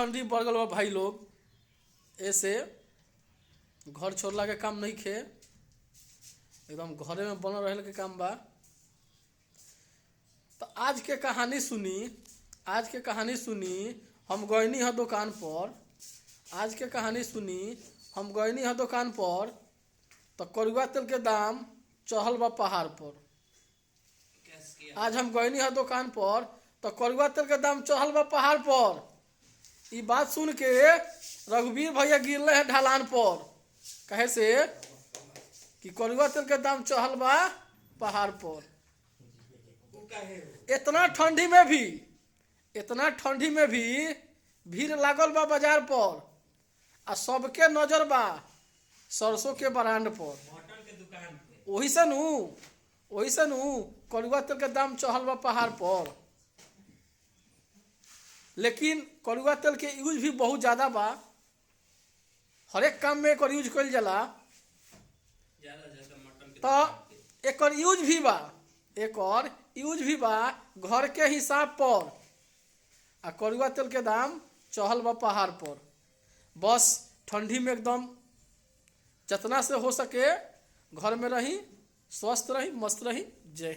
ठंडी बढ़ गल बा भाई लोग, ऐसे घर छोड़ला के काम नहीं खे, एकदम घरे में बनल रहे के काम बा। तो आज के कहानी सुनी, आज के कहानी सुनी, हम गइनी ह दुकान पर। आज के कहानी सुनी, हम गइनी ह दुकान पर तो करुआ तेल के दाम चढ़ल बा पहाड़ पर। आज हम गइनी ह दुकान पर तो करुआ तेल के दाम चढ़ल बा पहाड़ पर। ई बात सुन के रघुवीर भैया गिरले हैं ढलान पर, कहे से कि करुआ तेल के दाम चढ़ल बा पहाड़ पर। इतना ठंडी में भी, इतना ठंडी में भी भीड़ लागल बा बाजार पर आ सबके नजर बा सरसों के ब्रांड पर। मटन के दुकान पे ओही से नू, ओही से नू करुआ तेल के दाम चढ़ल बा पहाड़ पर। लेकिन करुआ तेल के यूज भी बहुत ज़्यादा बा, हरेक काम में एकर यूज कइल जाला। ज्यादा से ज्यादा मटन के तो दुकान पे। एकर यूज भी बा, एकर यूज भी बा घर के हिसाब पर। आ करुआ तेल के दाम चढ़ल बा पहाड़ पर। बस ठंडी में एकदम जितना से हो सके घर में रही, स्वस्थ रही, मस्त रही। जय हिंद।